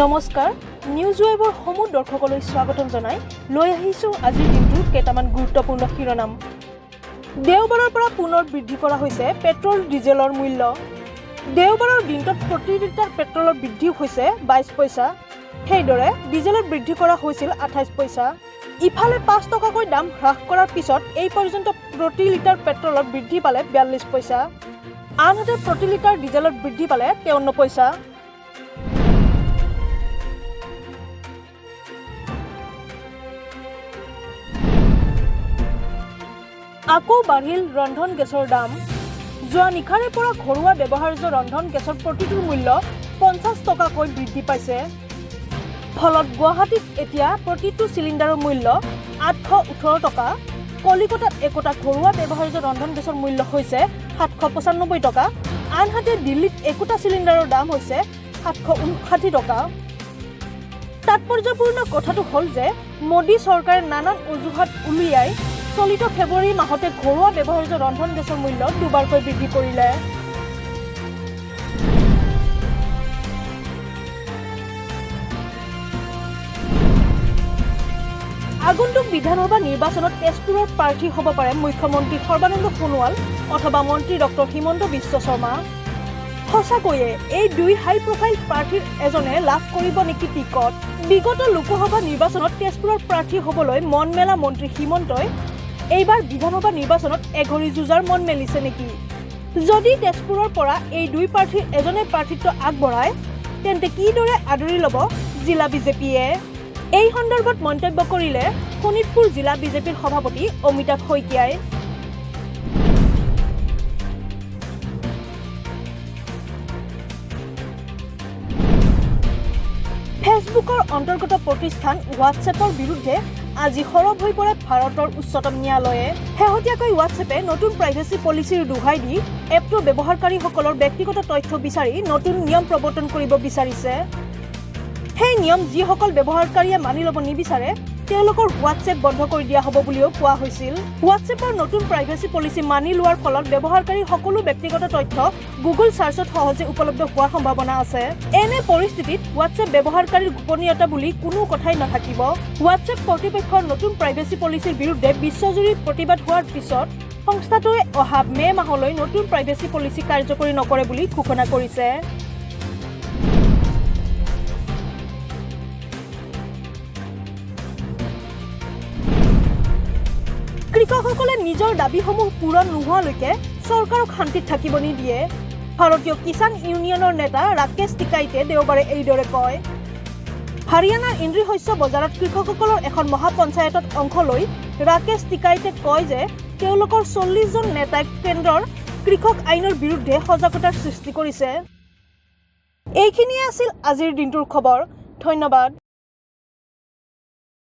নমস্কাৰ, নিউজ ৱেবৰ সমূহ দৰ্শকলৈ স্বাগতম জনাই লৈ আহিছোঁ আজিৰ দিনটোৰ কেইটামান গুৰুত্বপূৰ্ণ শিৰোনাম। দেওবাৰৰ পৰা পুনৰ বৃদ্ধি কৰা হৈছে পেট্ৰল ডিজেলৰ মূল্য। দেওবাৰৰ দিনটোত প্ৰতি লিটাৰ পেট্ৰলৰ বৃদ্ধি হৈছে 22 পইচা। সেইদৰে ডিজেলত বৃদ্ধি কৰা হৈছিল 28 পইচা। ইফালে 5 টকাকৈ দাম হ্ৰাস কৰাৰ পিছত এই পৰ্যন্ত প্ৰতি লিটাৰ পেট্ৰলত বৃদ্ধি পালে 42 পইচা। আনহাতে প্ৰতি লিটাৰ ডিজেলত বৃদ্ধি পালে 53 পইচা। আকৌ বাঢ়িল ৰন্ধন গেছৰ দাম। যোৱা নিশাৰে পৰা ঘৰুৱা ব্যৱহাৰ্য ৰন্ধন গেছৰ প্ৰতিটোৰ মূল্য 50 টকাকৈ বৃদ্ধি পাইছে। ফলত গুৱাহাটীত এতিয়া প্ৰতিটো চিলিণ্ডাৰৰ মূল্য 818 টকা। কলিকতাত একোটা ঘৰুৱা ব্যৱহাৰ্য ৰন্ধন গেছৰ মূল্য হৈছে 795 টকা। আনহাতে দিল্লীত একোটা চিলিণ্ডাৰৰ দাম হৈছে 759 টকা। তাৎপৰ্যপূৰ্ণ কথাটো হ'ল যে মোদী চৰকাৰে নানান অজুহাত উলিয়াই চলিত ফেব্ৰুৱাৰী মাহতে ঘৰুৱা ব্যৱহাৰ্য ৰন্ধন গেছৰ মূল্য দুবাৰকৈ বৃদ্ধি কৰিলে। আগন্তুক বিধানসভা নিৰ্বাচনত তেজপুৰৰ প্ৰাৰ্থী হ'ব পাৰে মুখ্যমন্ত্ৰী সৰ্বানন্দ সোণোৱাল অথবা মন্ত্ৰী ডক্টৰ হিমন্ত বিশ্ব শৰ্মা। সঁচাকৈয়ে এই দুই হাই প্ৰফাইল প্ৰাৰ্থীৰ এজনে লাভ কৰিব নেকি টিকট? বিগত লোকসভা নিৰ্বাচনত তেজপুৰৰ প্ৰাৰ্থী হ'বলৈ মন মেলা মন্ত্ৰী হিমন্তই এইবাৰ বিধানসভা নিৰ্বাচনত এঘৰী যুঁজাৰ মন মেলিছে নেকি? যদি তেজপুৰৰ পৰা এই দুই প্ৰাৰ্থীৰ এজনে প্ৰাৰ্থিত্ব আগবঢ়ায়, তেন্তে কিদৰে আদৰি ল'ব জিলা বিজেপিয়ে? এই সন্দৰ্ভত মন্তব্য কৰিলে শোণিতপুৰ জিলা বিজেপিৰ সভাপতি অমিতাভ শইকীয়াই। ফেচবুকৰ অন্তৰ্গত প্ৰতিষ্ঠান হোৱাটছএপৰ বিৰুদ্ধে আজি সৰব হৈ পৰে ভাৰতৰ উচ্চতম ন্যায়ালয়ে। শেহতীয়াকৈ হোৱাটছএপে নতুন প্ৰাইভেচি পলিচিৰ দোহাই দি এপটোৰ ব্যৱহাৰকাৰীসকলৰ ব্যক্তিগত তথ্য বিচাৰি নতুন নিয়ম প্ৰৱৰ্তন কৰিব বিচাৰিছে। সেই নিয়ম যিসকল ব্যৱহাৰকাৰীয়ে মানি ল'ব নিবিচাৰে, তেওঁলোকৰ হোৱাটছএপ বন্ধ কৰি দিয়া হ'ব বুলিও কোৱা হৈছিল। হোৱাটছএপৰ নতুন প্ৰাইভেচি পলিচি মানি লোৱাৰ ফলত ব্যৱহাৰকাৰীৰ সকলো ব্যক্তিগত তথ্য গুগল চাৰ্চত সহজে উপলব্ধ হোৱাৰ সম্ভাৱনা আছে। এনে পৰিস্থিতিত হোৱাটছএপ ব্যৱহাৰকাৰীৰ গোপনীয়তা বুলি কোনো কথাই নাথাকিব। হোৱাটছএপ কৰ্তৃপক্ষৰ নতুন প্ৰাইভেচি পলিচিৰ বিৰুদ্ধে বিশ্বজুৰি প্ৰতিবাদ হোৱাৰ পিছত সংস্থাটোৱে অহা মে' মাহলৈ নতুন প্ৰাইভেচি পলিচি কাৰ্যকৰী নকৰে বুলি ঘোষণা কৰিছে। কৃষকসকলে নিজৰ দাবীসমূহ পূৰণ নোহোৱালৈকে চৰকাৰক শান্তিত থাকিব নিদিয়ে। ভাৰতীয় কিষাণ ইউনিয়নৰ নেতা ৰাকেশ টিকাইতে দেওবাৰে এইদৰে কয়। হাৰিয়ানাৰ ইন্দ্ৰী শস্য বজাৰত কৃষকসকলৰ এখন মহাপঞ্চায়তত অংশ লৈ ৰাকেশ টিকাইতে কয় যে তেওঁলোকৰ 40জন নেতাই কেন্দ্ৰৰ কৃষক আইনৰ বিৰুদ্ধে সজাগতাৰ সৃষ্টি কৰিছে। এইখিনিয়ে আছিল আজিৰ দিনটোৰ খবৰ। ধন্যবাদ।